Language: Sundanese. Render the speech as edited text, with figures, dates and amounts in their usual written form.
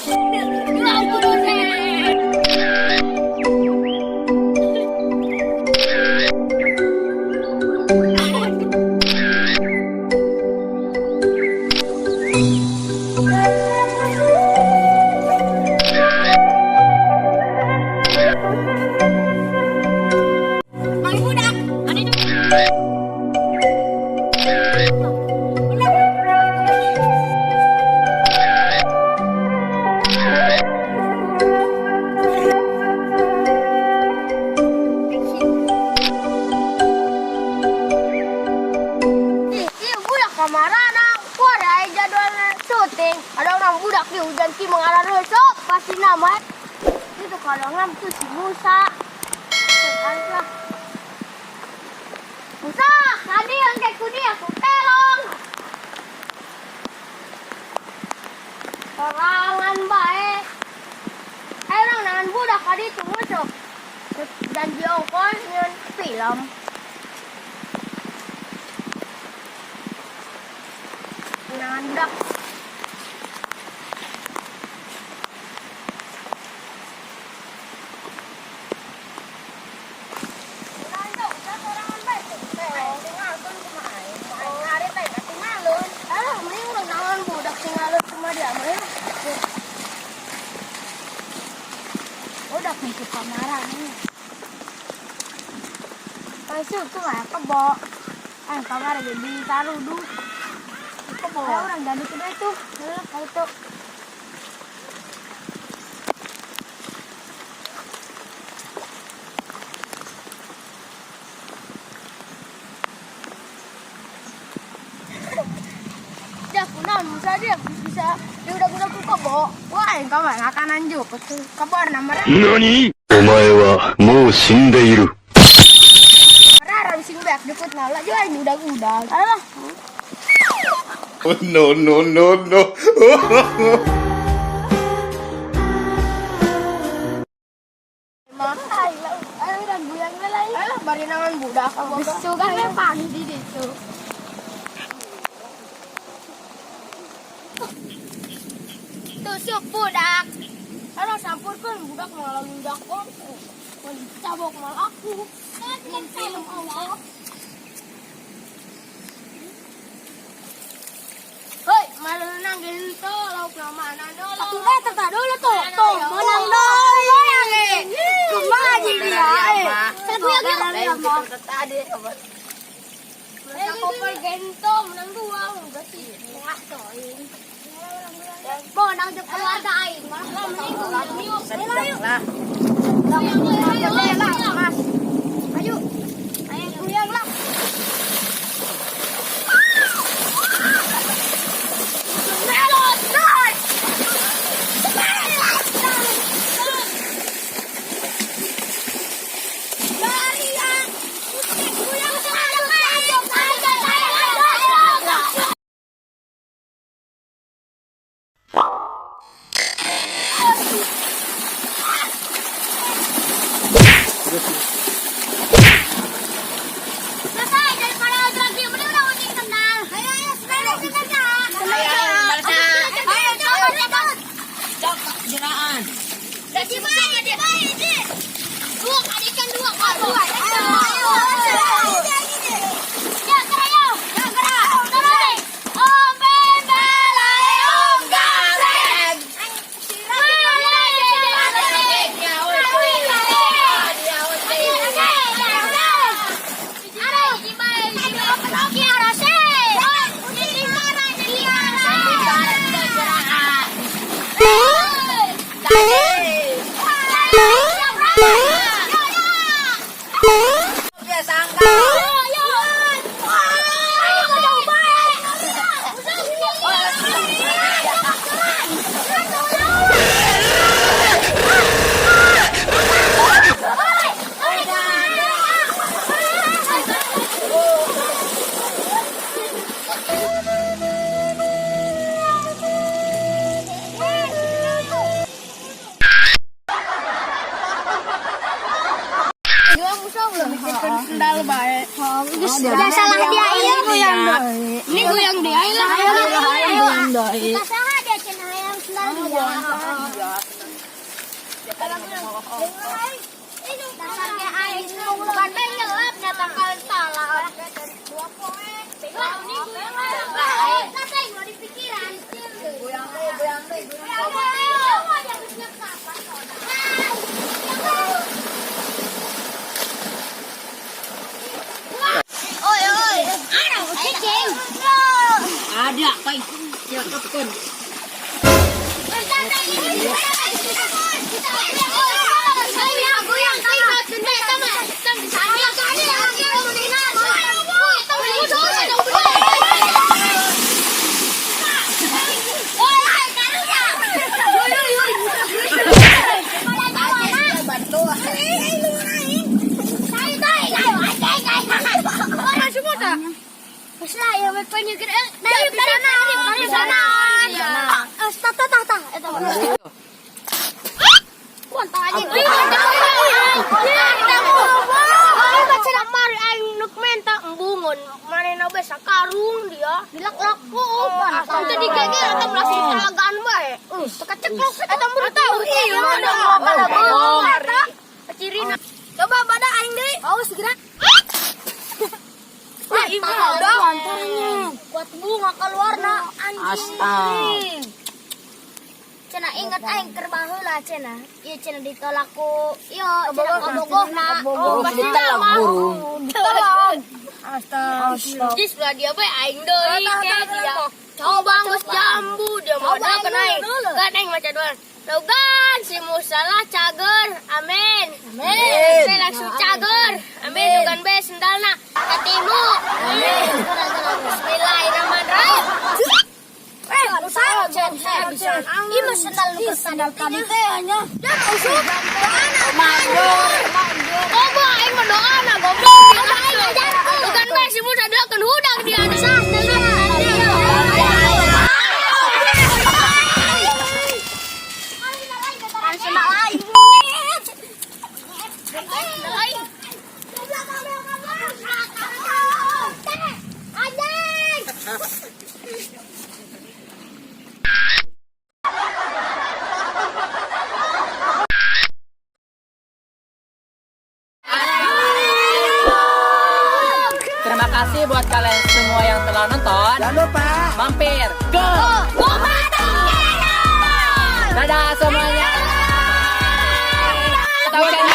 Mang budak, anu itu. Iya, budak kamarana, kuara aya jadwal syuting. Ada orang budak di hujan ki mengarah resep pasti nama. Itu kalau tuh si Musa. Lah. Musa, tadi yang kayak kudi aku telong. Sorangan bae. Ayo orang nangan budak tadi itu Musa. Janji ongkos nyeun film. Nangan budak. Alah, mending urang nangan budak tinggalun sama dia mah ya. Budak nih kamaran nih. Masuk tuh lah kebo. Eh, kamar jadi taruh dulu. Kebo. Ayo orang jadi kedua itu. Heeh, itu. Ya, kunaon Musa dia bisa dia udah ku kebo. Wah, aing kamar makanan juga tuh. Kabar nama 何お前はもう死んでいる。 Rara bising beak jemput nala juga aing udah-udah. Alah. No, no, no, no. Mah, ayo udah guyang lah. Alah, bari nangan budak. Bisu kan we pagi di ditu. Tusuk budak. Alah sampurkeun budak malah lundak kok. Cabok malah aku. Nyin film awal. Hei, malah nang gento lauk mana dulu. Atuh eh dulu tuh. Tuh, menang dulu. Kumaha jadi dia eh. Saya Tadi Mereka koper gento menang dua udah sih. Menang je keluarga aing. Lah mending yuk. Ayo lah. Ayo lah, Mas. Ayo. Ayo goyang lah. Melon, naik. Lari ya. Goyang, ayo, ayo, ayo, ayo, ayo. Selesai daripada lagi mending udah uji sendal. Ayo ayo sendal sendal. Ayo coba coba. Cok jeraan. Jadi baik jadi baik ini. Dua kali kan dua kali. Dua. Ayo ayo. Ya gerak ya. Gerak. Terus. Om bela om gareng. Ya sangka. Sendal bae. Udah salah dia iya goyang. Ini goyang dia lah. Ayo. Salah dia cenah hayang sendal dia. Iya. Dasarnya aing bukan nyelap datang kalian salah. Di pikiran. Goyang deh, goyang deh. Oi, oi. Ada Ada, pai. Silakan. Karung dia dilak-lak itu digegel atau langsung talagaan bae. Teka ceklok eta mun tahu iya mana cirina. Coba pada aing deui. Oh, segera. Wah, ibu udah kuat bunga keluarna anjing. Cenah inget aing keur baheula cenah. Ieu cenah ditolak ku ieu cenah kabogohna. Oh, pasti mah. Astaga. Jis lah dia bae aing deui ke dia. Coba geus jambu dia mah da kana aing. Kan aing maca doa. Logan si musalah cager. Amin. Amin. Saya langsung cager. Amin. Bukan be sendalna katimu. Amin. Bismillahirrahmanirrahim. Ini mah sendal nu sandal tadi teh nya. Dan usuk. Manjur. Coba aing mah doana goblok. Bukan be si Musa doakeun hudang dia ada sah. Terima kasih buat kalian semua yang telah nonton. Jangan lupa mampir ke Dadah semuanya. Tahu.